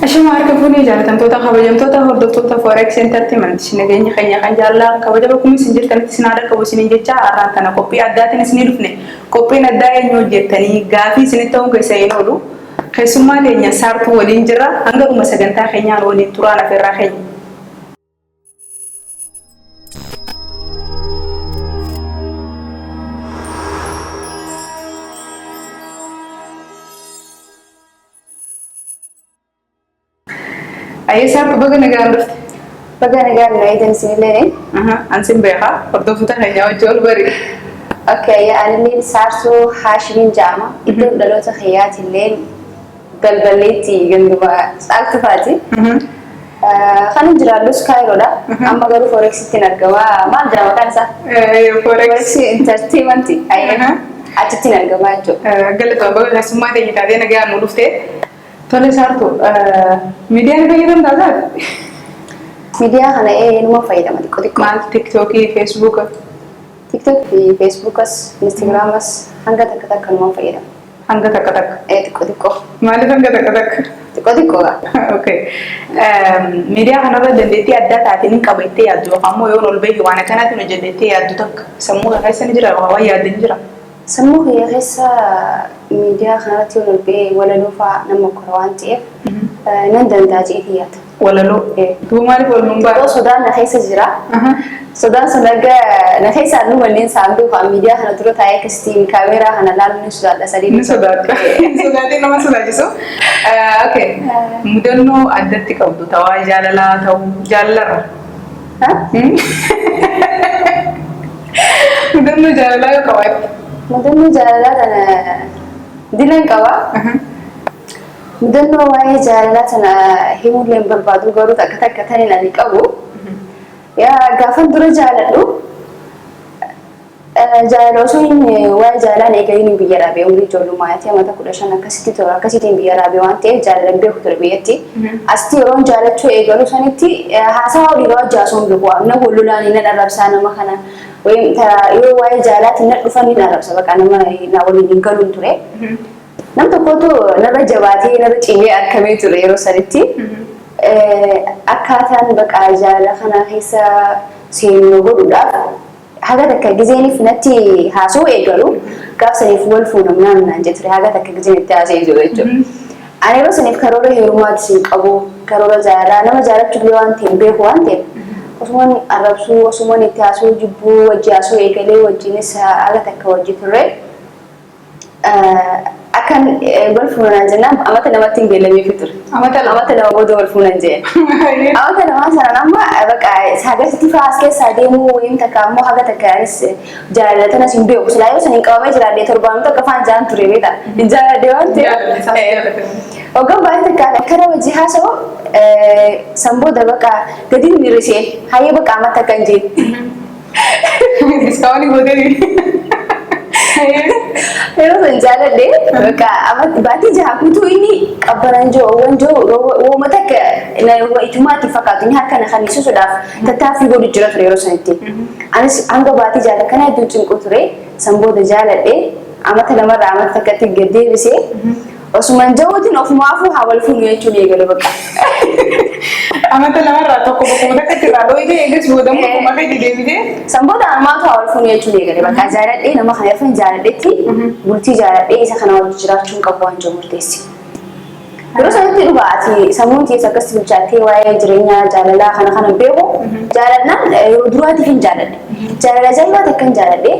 Ashama harka fuunee jaalatamtoota kabajamtoota hordoftoota Forex Entertainment nageenya keenya kan jaalala kabaja bakkuma isin jirtanitti isin haadha qabu isiniin jecha har'aan tana qophii addaatiin isinii dhufne. Qophiin addaa eenyu hojjettanii gaafii isinitti ta'uun keessa hin oolu. Keessummaa keenya Saartuu waliin jirra. Hanga dhuma sagantaa keenyaan waliin turaan afeerraa keenya. Ayyee Saartuu, baga nagaan dhufte. Baga nagaan nu eegan isinillee. An sin beekaa, hordoftoota keenya wajji ol bari. Okay, anilleen Saarsuu Haashimiin jedhama. Iddoon dhaloota kiyyaatillee balballeetti ganduma Caaltufaati. Kan hin jiraadhus Kaayiroodha. Amma garuu Forexittiin argama. Maal jedhama maqaan isaa? Forex. Forex Entertainment. Achittiin argama jechuudha. Galatoon, baga keessummaa teenya taatee nagaan nu dhufte. Tole Saartuu, miidiyaa ni fayyadamtaa taate? Miidiyaa kana eenyuma fayyadama xiqqoo xiqqoo. Maal, TikTokii, Facebooka? TikTok fi Facebookas, Instagramas hanga takka takka numa fayyadama. Hanga takka takka. Xiqqoo xiqqoo. Maaliif hanga takka takka? Xiqqoo xiqqoodha. Okay. Miidiyaa kanarra dandeettii addaa taateen hin qaba jettee yaaddu yookaan immoo yoon ol bahe waan akkanaatiin hojjedha jettee yaaddu takka sammuu kee keessa ni jira yookaan waan yaadde ni jira? Sammuu kiyya keessa miidiyaa kanarratti yoon ol ba'e walaloo fa'aa nama kora waan ta'eef nan danda'a jedhee yaada. Walaloo. Duuba maaliif wal nun Xiqqoo baatu? Sodaan na keessa jira. Sodaan sun akka na keessaa nu manneen isaan beeku miidiyaa kana dura taa'ee akkasitiin kaameeraa kana laaluun ni sodaadha sadii. Ni sodaadha. Sodaatiin nama sodaachisu. Okay. Mudannoo addatti qabdu ta'aa jaalalaa ta'uu jaalalarra. Mudannoo jaalalaa yoo qabaatte. Mudannoo jaalalaa kana dilan qaba. Mudannoo waa'ee jaalalaa sana himuullee hin barbaadu, garuu takka takka taniin ani qabu. Yaa gaafan dura jaaladhu, jaalala osoo hin waa'ee jaalalaan eegaliin biyya dhaabee umurii ijoollummaatti amata 15 akkasitti ture, akkasitiin biyya dhaabee waan ta'eef jaalala hin beeku ture biyyatti. Asitti yeroon jaalachuu eegalu sanitti haasawaa dhiiraa wajji haasawuu hin beeku. Na wal lolaan na dharrabsaa nama kana. Yoo waa'ee jaalaatiin na dhufan ni dharrabsa, baqa nama na waliin hin galuun ture. Nam tokkotu narra jabaatee narra cimee argamee ture yeroo sanitti. Akkaataan baqa jaalala kana keessa seenuu godhuudhaaf haga takka gizeeniif natti haasawuu eegalu, gaaf saniif wal fuunamnaan naan jee ture, haga takka gizeen itti haasa'ee jiru jechuudha. Ani yeroo saniif karoora heerumaatis hin qabu, karoora jaalalaa nama jaalachuuf waan ta'e hin beeku waan ta'eef, osuman arrabsuu, osuman itti haasawuu jibbuu, wajji haasawuu eegalee, wajjinis haga takka wajji turre. Akkan wal fuunanaan jennaan amata 2tti hin beellameefi ture. Amata 2. Amata 2 booda wal fuunan jeen. Amata 2 sanaan amma bakka hagasitti fa'aa as keessaa deemuu wayim takka ammoo haga takka anis jaalala tanas hin beeku. Silaa yoo san hin qabamee jiraadhee torbaan takka faan jaan ture beekta. Hin jaaladhe waan ta'eef. Hoggan baay'ee takka akkana wajji haasa'u san booda bakka gadi hin hir'isee hayyee bakka amata akka hin jeen. Discount gootee. Yeroo san jaaladhe, bakka amatti baatii 6 guutuu inni qabbanan jiru, oowwan jiru, wooma takka itumaa itti fakkaatu, inni harka na kannisuudhaaf tattaaffii godhu jira ture yeroo sanitti. Anis hanga baatii 6 kana hedduun cinquu ture. San booda jaaladhe, amata 2rraa amata takkatti gad deebisee, osuman jahuutiin ofumaafuu haa wal fuunu jechuun eegale bakka. Amata 2rraa tokko bakkuma takkatti irraa dhooyite, eegas booda immoo akkuma keetti deebitee. San booda ammaatu haa wal fuunu jechuun eegale bakka, jaaladhee nama kana erfan jaaladhetti bultii jaaladhee isa kana wajji jiraachuun qabu waan jiru murteessi. Yeroo sanatti dhugaa ati sammuun keessa akkas bilchaattee waa'ee jireenyaa jaalalaa kana kana beeku jaaladhaan yeroo duraatiif hin jaaladhe. Jaalala ajaa'ibaa takka hin jaaladhe.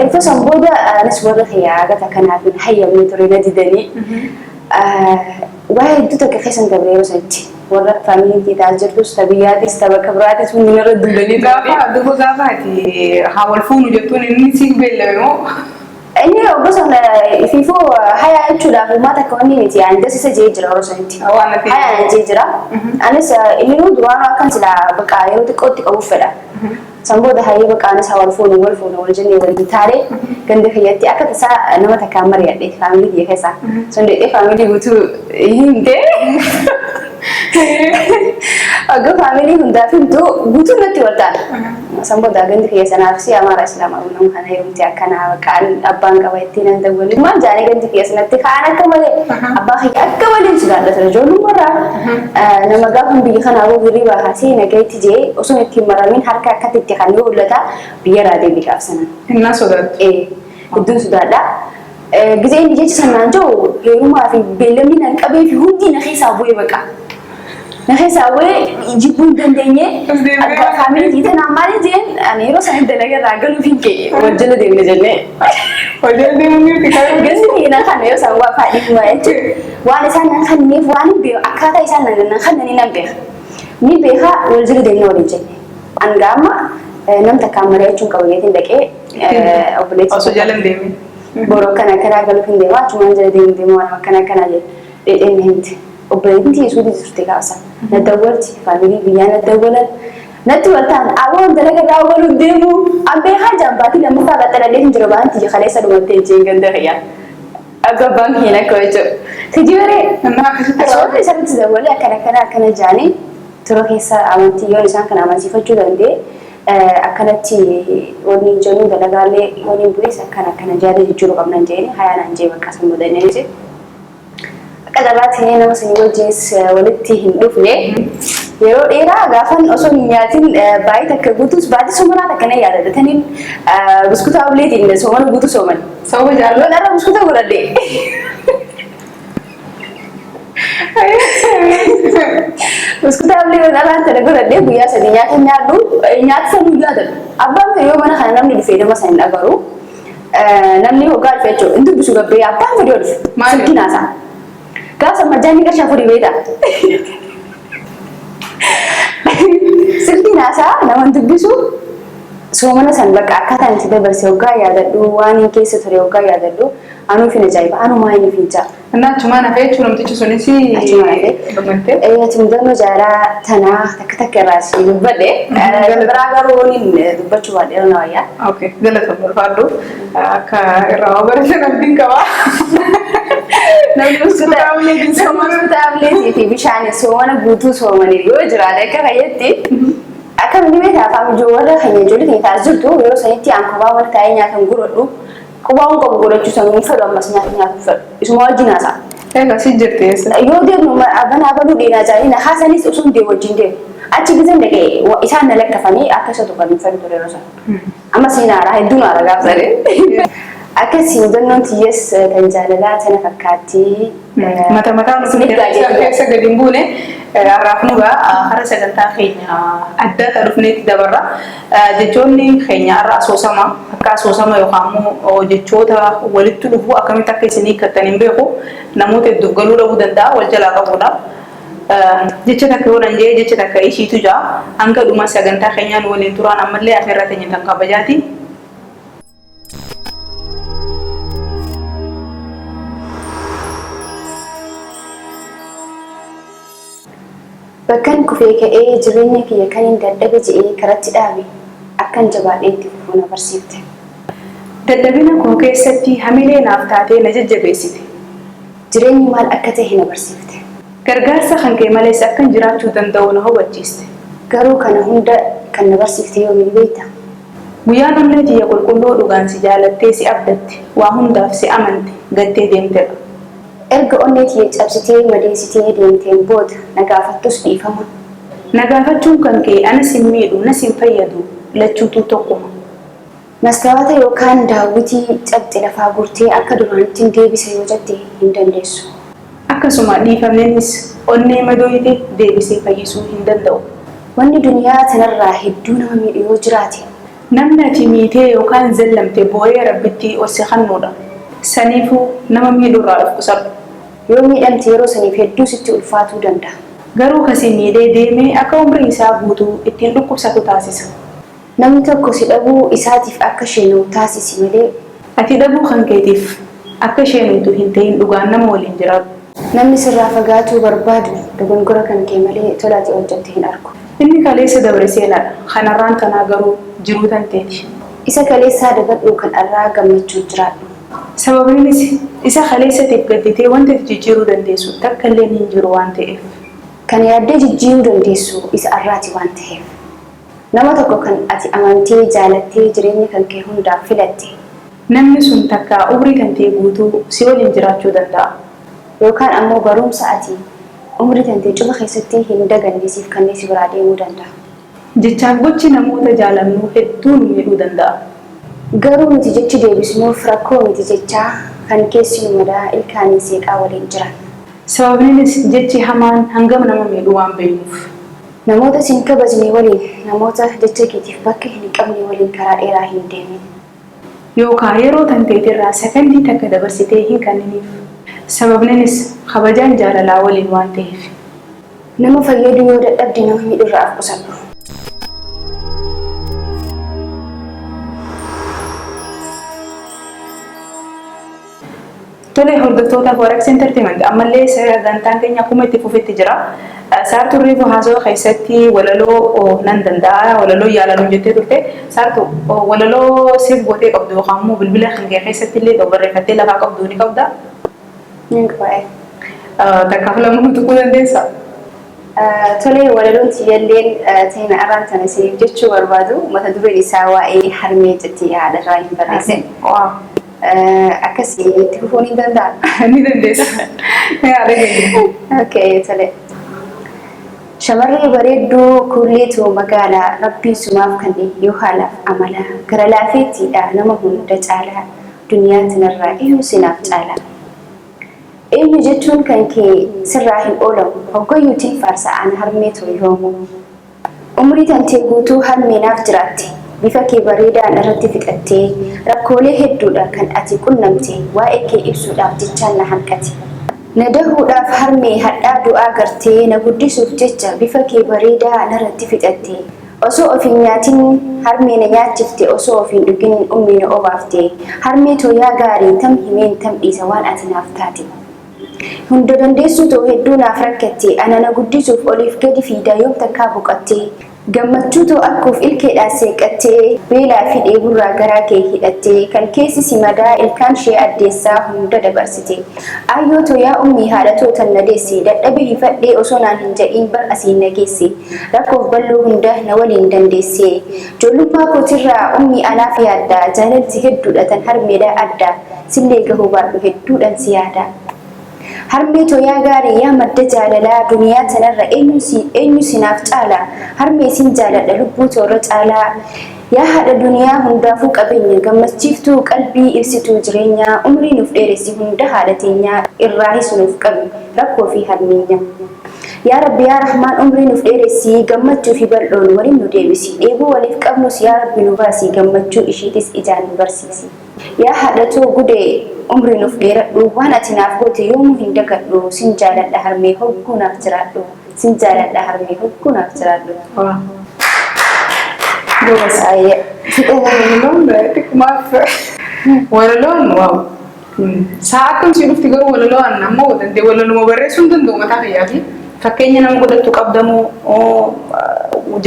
Erga san booda anis warra kiyya agata kanaaf hin hayyamne ture, na didanii. Waa hedduu takka keessan dabre yeroo sanitti. Warra faamiliin kee taas jirtus, ta biyyaatis, ta bakka biraatis hundi narra duulanii turte. Gaafa duuba gaafa ati haa wal fuunu jettuun inni siif beellame moo? Inni obbo sana ifiifuu hayaa jechuudhaaf uumaa takka wanni miti, ani das isa jee jira yeroo sanitti. Waan ati. Hayaa jee jira. Anis inni nuu duraanuu akkan silaa bakka yeroo xiqqootti qabuuf fedha. San booda hayyee bakka anis haa wal fuunu, wal fuunu wal jennee waliin taane, ganda kiyyatti akka tasaa nama takkaan mari'adhe faamilii kiyya keessaa. Sun deetee faamilii guutuu himte. Wagga faamilii hundaaf himtu guutuun natti wal ta'an. San booda gandi kiyya sanaaf si Amaara Islaamaa nama kana heerumte akkana bakka abbaan qaba ittiin nan dawwali. Maal jaanii gandi kiyya sanatti kaan akka malee abbaa kiyya akka malee sodaadha ture ijoollummaarraa. Nama gaafa biyya kanaa boo hirribaa kaasee nagayetti jee osoo ittiin maramin harka akkatti itti kan yoo hollata biyyarraa deebi gaaf sana. Innaa sodaattu. Hedduun sodaadha. Gizee inni jecha sanaan jiru heerumaa fi beellamni nan qabee fi hundi na keessaa bu'ee baqa. Na keessaa bu'ee jibbuu hin dandeenye. Akka faamilii tiitanaan maali jeen ani yeroo sana dalagaa irraa galuuf hin ka'e wal jala deemne jennee. Wal jala deemuun ni kan. Gandi na kana yoo isaan waa faadhii jechuudha. Waan isaan nan kanneef waan hin beeku akkaataa isaan nan kannanii nan beeka. Ni beeka wal jala deemne waliin jenne. An gaama nam takkaan mari'achuun qaba jeetiin dhaqee obboleettii. Osoo jala hin deemin. Boru akkana akkanaa galuuf hin deema achumaan jala deemu deema waan akkana akkanaa jedhee ni himte. Obboleettiin tiyya suutii turte gaafsa. Na dawwalti faamilii biyyaa na dawwalan. Natti wal ta'an awwaam dalaga irraa awwaluun deemu. An beekaa jaan baatii lammaffaa qaxxaladhee hin jiru ba'an tiyya kaleessa dhumattee jeen ganda kiyyaa. Akka abbaan kiyya akka jechuudha. Kijibaree. Innaa akkasitti Suurri isarratti dawwalee akkana akkana akkana jaanii tura keessa amantii yoon isaan kana amansiifachuu danda'e akkanatti wanni hin jennu dalagaalee yoon hin bu'es akkana akkana jaadee jijjiiruu qabnan jeeni hayaanaan jee bakka san boodanneenis. Akka carraa ta'ee nama sanii wajjinis walitti hin dhufne yeroo dheeraa gaafan osoo hin nyaatin baay'ee takka guutus baatii soomanaa takka na yaadadha. Taniin buskutaa uleetiin soomana guutuu sooman. Sababa jaalala. Yoon arra buskuta godhadhe. Buskuta ulee yoon arraan tana godhadhe guyyaa sadii nyaata nyaadhu nyaata sanuu yaadadhu. Abbaan fedhe yoo mana kana namni dhufee nama sana hin agaru. Namni hoggaa dhufe jechuudha. Inni dubbisu gabbee abbaan fedhe yoo dhufe. Maali? Silkiin haasa'a. Gaafa majjaanni qarshii afurii beektaa? Silkiin haasa'a nama hin dubbisu. Soomana san bakka akkaataan itti dabarse hoggaa yaadadhu waan hin keessa ture hoggaa yaadadhu anuuf hin ajaa'iba anumaa hin fincaa. Innaa achumaan hafee jechuun namtichi sunis Achumaan hafee. Dhumattee. Ati mudannoo jaalaa tanaa takka takka irraa si dubbadhe. Biraa garuu waliin dubbachuu baadhee na wayyaa. Okay, galata barbaaddu akka irraa waa baratan abdiin qaba. Namni buskutaa uleetii fi bishaan soomana guutuu soomanii yoo jiraate akka fayyatti akka inni beekaa afaan ijoo warra keenya ijoollee keenya taas jirtu yeroo sanitti aan kophaa wal taa'ee nyaatan godhadhu qubaa hin qabu godhachuu sanuu hin fedhu ammas nyaata nyaatu hin fedhu isuma wajjin haasa'a. Egaa si jirti eessa? Yoo deemnu banaa baluu dheeraa jaanii na haasanis osoo hin deemu wajjin deemu. Achi gizan dhaqee isaan na lakkafanii akka isa tuqan hin fedhu ture yeroo sana. Amma siin haaraa hedduun haara gaafsanii. Akkasii mudannoon tiyyees tan jaalalaa tana fakkaatti. Mata mataa nuti keessa gadi hin buune har'aaf nu ga'a hara sagantaa keenya addaa ta'e dhufneetti dabarra. Jechoonni keenya har'a asoosama akka asoosama yookaan immoo jechoota walitti dhufu akkamitti akka isin hiikkattan hin beeku namoota hedduuf galuu dhabuu danda'a wal jalaa qabuudha. Jecha takka yoo nan jee jecha takka ishiitu jaa hanga dhuma sagantaa keenyaan waliin turaan ammallee afeerraa teenya tan kabajaati. Bakkan kufee ka'ee jireenya kiyya kan hin dadhabe je'ee karatti dhaabe akkan jabaadhee itti fufuu na barsiifte. Dadhabina koo keessatti hamilee naaf taatee na jajjabeessite. Jireenyi maal akka ta'e na barsiifte. Gargaarsa kan kee malees akkan jiraachuu danda'u na hubachiiste. Garuu kana hunda kan na barsiifte yoomiin beekta? Guyyaan onnee tiyya qulqulluu dhugaan si jaalattee si abdatte waa hundaaf si amante gattee deemtedha. Erga onnee tiyya cabsitee madeessitee deemteen booda na gaafattus dhiifama. Na gaafachuun kan kee anas hin miidhu nas hin fayyadu lachuutuu tokkuma. Mastawaata yookaan daawwitii cabxe lafaa guurtee akka duraanitti hin deebisa yoo jette hin dandeessu. Akkasuma dhiifamneenis onnee madooyite deebisee fayyisuu hin danda'u. Wanni duniyaa tanarraa hedduu nama miidhu yoo jiraate. Namni ati miitee yookaan zallamte boo'ee rabbitti ol si kennuudha. Saniifuu nama miidhurraa of qusadhu. Yoo miidhamte yeroo saniif hedduu sitti ulfaatuu danda'a. Garuu kasi miidhee deemee akka umrii isaa guutuu ittiin dhukkubsatu taasisa. Namni tokko si dhabuu isaatiif akka isheenuu taasisi malee. Ati dhabuu kan keetiif akka isheenuutu hin ta'in dhugaan nama waliin jiraatu. Namni sirraa fagaatuu barbaadu dogongora kan kee malee tolaati hojjette hin argu. Inni kaleessa dabre seenaadha. Kanarraan tanaa garuu jiruu tanteeti. Isa kaleessaa dagadhuu kan arraa gammachuun jiraadhu. Sababnis isa kaleessatiif gadditee wanta jijjiiruu dandeessu takka illee hin jiru waan ta'eef. Kan yaaddee jijjiiruu dandeessu isa arraati waan ta'eef. Nama tokko kan ati amantee jaalattee jireenya kan kee hundaaf filatte. Namni sun takka umrii kan ta'e guutuu si waliin jiraachuu danda'a. Yookaan ammoo barumsa ati umrii tantee cufa keessatti hin daganne siif kanneen si biraa deemuu danda'a. Jechaaf gochi namoota jaalannuu hedduu nu miidhuu danda'a. Garuu nuti jechi deebisnuuf rakkoo miti jechaa kan keessi nu madaa ilkaaniin seeqaa waliin jiran. Sababniinis jechi hamaan hangam nama miidhuu waan beeknuuf. Namoota sin kabajne waliin, namoota jecha keetiif bakka hin qabne waliin karaa dheeraa hin deemin. Yookaan yeroo tanteetirraa sakandii takka dabarsitee hin kenniniif. Sababniinis kabajaan jaalalaa waliin waan ta'eef. Nama fayyadu yoo dadhabde nama miidhurraa of qusadhu. Tole, hordoftoota Forex Entertainment, ammallee sagantaan keenya akkuma itti fufetti jira. Saartuu, reefu haasawaa keessatti walaloo nan danda'a, walaloo yaalaluu jettee turte. Saartuu, walaloo siif gootee qabdu yookaan immoo bilbila kan kee keessatti illee barreeffattee lafaa qabdu ni qabdaa? Ni qaba. Takkaaf lama nu tuquu dandeessaa? Tole, walaloon tiyyalleen ta'in arraan tana isiniif jechuu barbaadu mata dureen isaa waa'ee harmee jetti, haadharraa hin barreesse. Akkasii itti fufuun hin danda'a. Ni dandeessa. Yaada keenya. Okay, tole. Shamarree bareedduu kulleetu magaalaa, rabbiin sumaaf kan yoo haalaaf amala gara laafeettiidha, nama hunda caalaa duniyaa tanarraa eenyu sinaaf caalaa. Eenyu jechuun kan kee sirraa hin oolamu, hoggayyuutiin faarsa'aan harmee too yoomu. Umrii tantee guutuu harmeenaaf jiraatte, bifa kee bareedaan irratti fixattee, rakkoolee hedduudha kan ati qunnamte, waa'ee kee ibsuudhaaf jechaan na hanqate. Na dahuudhaaf harmee hadhaa du'aa gartee, na guddisuuf jecha bifa kee bareedaa narratti fixatte. Osoo of hin nyaatin harmee na nyaachifte, osoo of hin dhugin ummi na obaafte. Harmee too yaa gaarii, tam himeen tam dhiisa waan ati naaf taate. Hunda dandeessuu too, hedduu naaf rakkatte, ana na guddisuuf oliif gadi fiidaa yoom takkaa boqatte. Gammachuu too akkuuf ilkeedhaan seeqattee, beelaa fi dheeburraa garaa kee hidhattee, kan keessi si madaa ilkaan ishee addeessaa hunda dabarsite. Aayyoo too, yaa ummii haadha too tan na deesse, dadhabe hifadhee osoo naan hin jedhiin bar asiin na geesse. Rakkoof bal'oo hunda na waliin dandeesse. Ijoollummaa kootirraa ummii anaaf yaadda, jaalalti hedduudha tan harmeedhaa adda, sillee gahuu baadhu hedduudhaan si yaada. Harmee too yaa gaarii, yaa madda jaalalaa, duniyaa tanarra eenyu sinaaf caala? Harmee, sin jaaladha lubbuu toorra caalaa. Yaa haadha duniyaa hundaafuu qabeenya, gammachiiftuu qalbii, ibsituu jireenyaa, umrii nuuf dheeressi hunda haadha teenyaa, irraahis nuuf qabi rakkoo fi harmeenya. Yaa Rabbi, yaa Rahmaan, umrii nuuf dheeressi, gammachuu fi bal'oon waliin nu deebisi. Dheebuu waliif qabnus yaa Rabbi nu baasi, gammachuu ishiitis ijaan nu barsiisi. Yaa haadhatoo gudee, umrii nuuf dheeradhu, waan ati naaf goote yoomuu hin dagadhu, sin jaaladha harmee, hogguu naaf jiraadhu, sin jaaladha harmee, hogguu naaf jiraadhu. Goobas. Walaloon xiqqumaaf walaloon wow. Sa'a akkam si dhufti garuu walaloon? Ammoo dandee walaluma barreessuu hin danda'u mataa kiyyaa fi fakkeenya nama godhattu qabdamoo,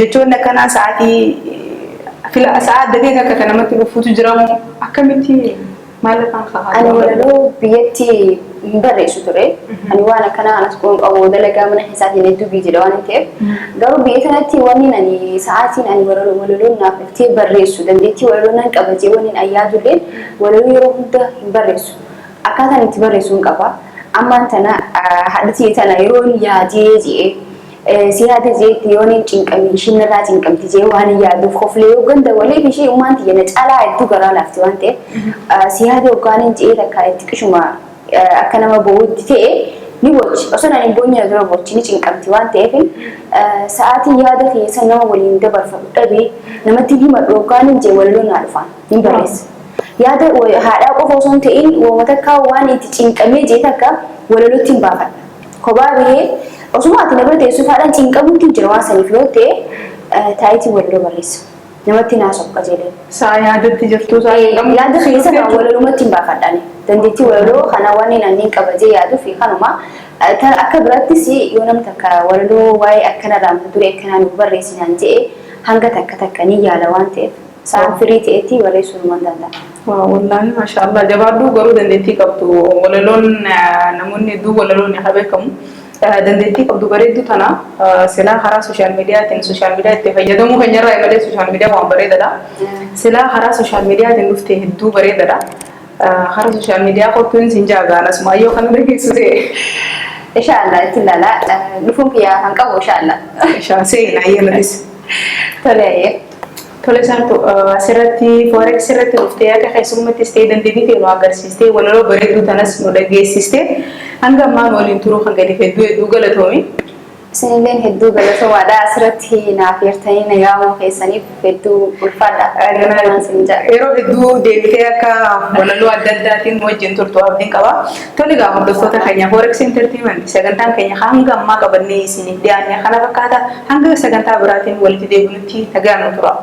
jechoonni akkanaa sa'aatii fila sa'a adda ta'e akka kan namatti dhufuutu jiramoo, akkamitti maal afaan kaa'aa? Ani walaloo biyyatti hin barreessu ture. Ani waan akkanaa anas kun qabu, dalagaa mana keessaatiin hedduu biiziidha waan ta'eef. Garuu biyya kanatti wanni ani sa'aatiin ani walaloon naaf dhuftee barreessu, dandeettii walaloo nan qaba jee wanni ani yaadullee, walaloo yeroo hunda hin barreessu. Akkaataan itti barreessu hin qaba. Ammaan tana haadhatii tana yeroo yaadee je'ee si yaade jeetti, yoo hin cinqamne ishiin irraa cinqamti jee waan hin yaaduuf koflee yoo ganda waliif ishee ummaan tiyya na caalaa hedduu garaa laafti waan ta'eef, si yaade hoggaan hin je'ee takka itti qishuma akka nama bo'uutti ta'e ni bochi. Osoo naan hin boonye na dura bochi, ni cinqamti waan ta'eef, sa'aatii yaada keessa nama waliin dabarfadhu dhabee namatti himadhu hoggaan hin jee walaloo naa dhufaan hin barreessa. Yaada haadhaa qofa osoo hin ta'in wooma takka waan itti cinqamee jee takka walalootti hin baafadha. Kophaa bahee osuma ati na bira teessuuf haadhaan cinqamuutti hin jira waan saniif yoo ta'e, taayitii walaloo barreessa. Namatti naasoo qajeelee. Sa'a yaadatti jirtu sa'a cinqamu. Yaada keessa walalumatti hin baafadhaani. Dandeettii walaloo kana waan inni qabajee yaaduu fi kanuma akka birattis yoo namni takka walaloo waa'ee akkanarraa mata duree akkanaa nuuf barreessinaan jedhee, hanga takka takka ni yaala waan ta'eef, sa'aan firii ta'etti barreessuu numa danda'a. Waa wallaahi, maashaallah, jabaadhu, garuu dandeettii qabdu walaloon namoonni hedduu walaloon haa beekamu. Dandeettii qabdu bareedduu tana silaa karaa social mediaatiin, social media itti fayyadamuu keenyarraa malee social media waan bareedaadha. Silaa karaa social mediaatiin dhufte hedduu bareedaadha. Karaa social media qophiin sin jaagaan asumaayyoo kana dhageessu ta'e. Inshaallah, itti ilaala. Dhufuun kiyyaa kan qabu inshaallah. Seenaa ayyaanatis. Tole. Tole Saartuu, asirratti Forex irratti dhuftee akka keessummattis ta'ee dandeettii ta'e nu agarsiistee, walaloo bareedduu tanas nu dhageessistee, hanga ammaa nu waliin turuu kan gadi hedduu hedduu galatoomi. Isinilleen hedduu galatoomaadha. Asirratti naaf eertanii na yaamuu keessaniif hedduu ulfaadha. Yeroo hedduu deebitee akka walaloo adda addaatiin wajjin turtu abdiin qaba. Tole egaa, hordoftoota keenya Forex Entertainment, sagantaan keenya hanga ammaa qabannee isiniif dhiyaanne kana fakkaata. Hanga sagantaa biraatiin walitti deebinutti nagaan nu tura.